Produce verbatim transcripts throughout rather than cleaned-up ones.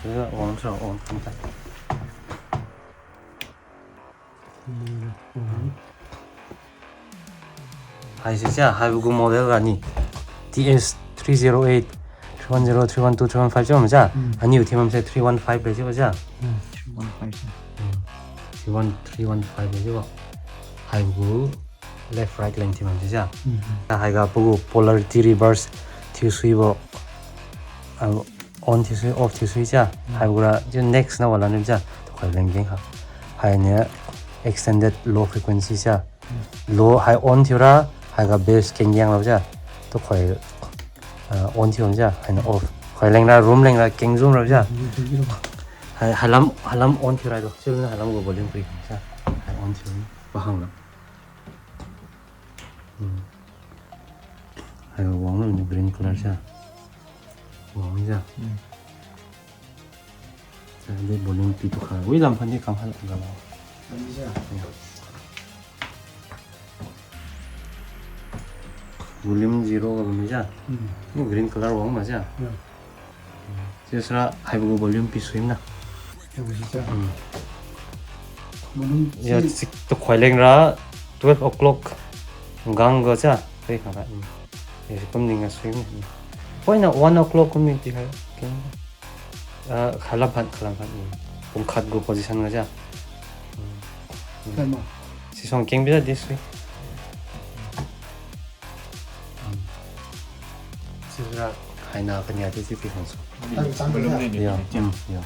Wang sa on kan ta. Hai se sia, hai bu gu model ga ni. T S three zero eight, three one zero, three one two, three one five sia ma sia. Hmm. Ani u thimam se three one five le sia ba sia. Hmm, three one five sia. Hmm. Three one, three one five le sia ba. Hai bu gu left right leng thimam se sia. Hmm. Hai ga bu gu polarity reverse thiu sui bo. Ang on thiu sui, off thiu sui sia. Hmm. Hai bu ra, ju next na wala num sia. Tu kai leng geng ha. Hai ne extended low frequency sia. Low, hai on thiu ra, hai ga bass kenggiang lau sia. Tu kai, ah, on thiu sia, hai ne off. Kai leng ra, room leng ra, keng zoom lau sia. Hai, hai lam, hai lam on thiu ra do. Chiu ne hai lam gu volume pui sia. Hai on thiu, pa hang la. Hmm. Hai wang lo ni green color sia. Wang sia. Hmm. Sa de volume pi tu kha. Wi lam phan di kam ha ga la. Ani sia. Ya. Volume zero ga mi sia. Hmm. Ni green color wang ma sia. Ya. Sisra hai bu gu volume pi sui na. Ya, bu sia. Hmm. Volume ya, si sik tu kai leng ra twelve o'clock gang ga sia. Kai kha ra. Hmm. Ya, si kum ning a sui na. Hmm. Poi na one o'clock kum ning ti kha. Okay. Ah, khalam phat, khalam phat. Hmm. Pung khat gu position ga sia. Hmm. Hmm. Khalam. Si song keng bi da this way. Hmm. Si ra hai na kania te si pi hang su. Ai, chang volume sia. Ne, ya, ne, hmm, ya.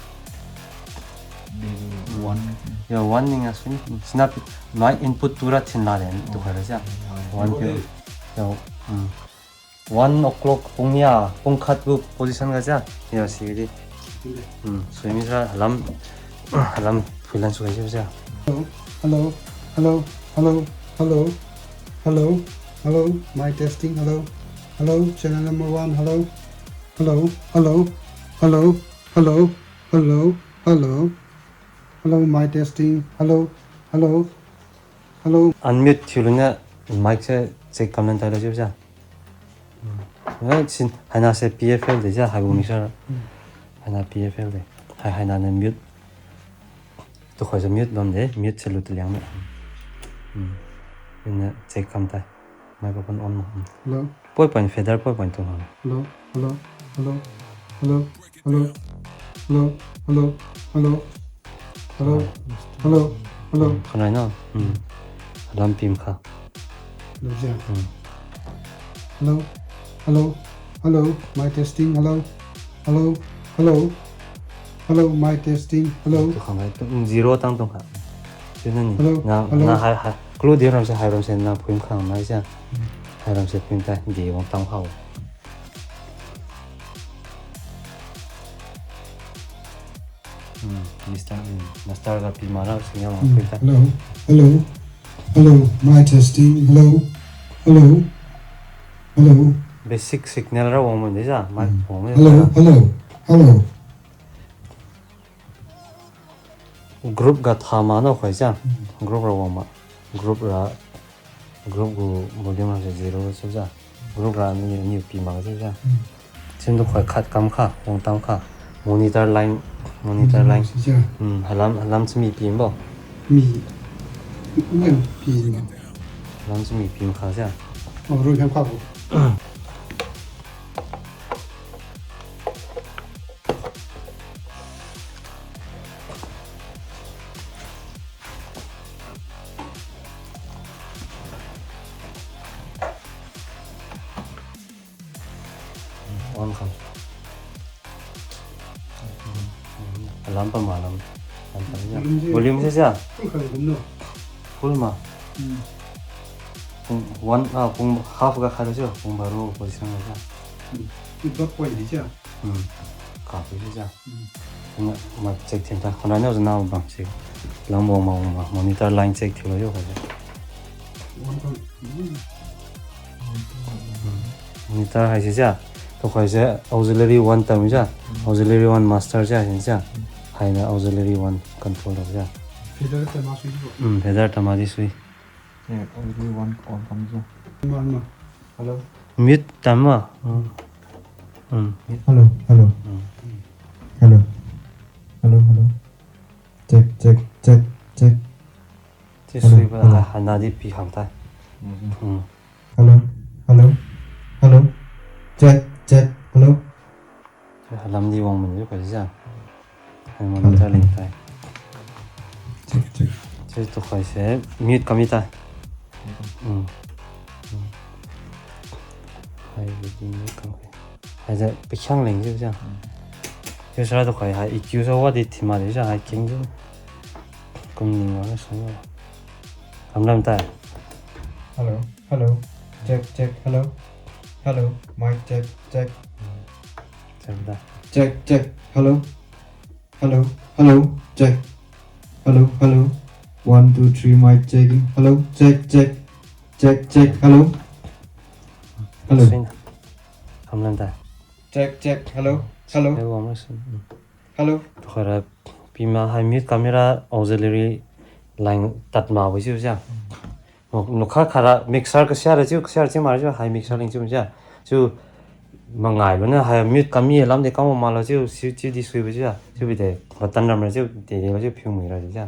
Di one. Ya, one ning a sui. Hmm. Sina pi, nai input tu ra thin la de, tu kha ra sia. Ya, ya. One pi. Ya, hmm. One o'clock pung ya, pung khat gu position ga sia. Ya, si di. Hmm, sui mi sa lam, lam freelance sui sia. Hello, hello, hello, hello, hello, hello, hello, my testing, hello, hello, channel number one, hello, hello, hello, hello, hello, hello, hello, hello, my testing, hello, hello, hello. Unmute thiu lu ne mic se check kam lan tai la sia. Hmm. Hai sin, hai na se P F L de sia, hai bu mixer. Hmm. Hai na P F L de. Hai, hai na ne mute. Tu khoi se mute bam de, mute se lu te liang me. Hmm. Ine check kam tai. Microphone on ma. Hmm. Hello. Poi point fader, poi point tu ma. Hello, hello, hello, hello, hello, hello, hello, hello. Hello, hello, hello. Kanai na. Hmm. Alarm pim kha. Hello, yeah. Hmm. Hello, hello, hello. My testing. Hello, hello, hello, hello. My testing. Hello. Tu khangai tu, hmm, zero tang tong kha. Tu na ni. Hello, na, hello. Na hai, hai. Klu di ram se hai ram se na pim kha nai se. Hmm. Hai ram se pim tai di wang tang kha. Hmm, Mister, hmm, Master ga pi ma ra signal ma. Hmm, pui ta. Hello, hello, hello, my testing, hello, hello, hello. Basic signal ra wang mun de ja, mic wang mun de ja. Hmm. Hello, hello, hello. Group ga tha ma na khoi ja. Hmm. Group ra wang ma. Group ra Group gu volume hangge zero su ja. Group ra ni, ni pi mak su ja. Hmm. Sim du khoi khat kam kha, wang tam kha. Monitor line, monitor line. Hmm, si ja. Hmm, halam, halam chimi pi mbo. Mi. Ui, pi ma. Halam chimi pi kha ja. Oh, rui kam kha bo. On kam. Alarm pa ma lam. Volume se. Volume se sia. Full kam gum no. Full ma. Hmm. Pung one, ah, pung half ga kha le sia, pung baro position ga sia. Hmm. Ki dot point di sia. Hmm. Ka pi sia. Hmm. Na, ma check thim ta. Khona ne ozena bam check. Lam bo ma, ma, monitor line check thim lo yo ka. One point. Hmm. Monitor hai sia. To khoi se auxiliary one tam sia. Hmm. Auxiliary one master sia, sia. Hmm. Hai na auxiliary one controller sia. Fader ta ma sui bo. Hmm, fader ta ma di sui. Yeah, audio one on kam jo. Ma, ma. Hello. Mute tam ma. Hmm. Hmm. Hello, hello. Hmm. Hello. Ana di pi hang tai. Hello, hello, hello. Check, check, hello. Halam di wang men zu kai sia. Hai, monitor leng tai. Check, check. Check to kai se mute kami tai. Hai, di mute kami. Hai ze pekhang leng zu sia. Check sara to kai hai E Q sa wa di thima di sia hai king zu. Kum ning wa sa. Hamlam tai. Hello, hello. Check, check, hello. Hello, mic check, check. Check da. Check, check, hello. Hello, hello, check. Hello, hello. One, two, three, mic checking. Hello, check, check. Check, check, hello. Hello. Hamlam tai. Check, check, hello. Hello. Hello. Hello. Khora pima hai mute camera auxiliary line tat ma wi ziu sia. Nukha khara mixer kesia re ziu, kesia re ziu ma re ziu, hai mixer ling ziu sia. Ziu mangai lu ne hai mute kami lam de kama ma lu ziu, ziu di sui wi ziu sia. Ziu bi de button ram re ziu de de lu ziu piu mui ra zi sia.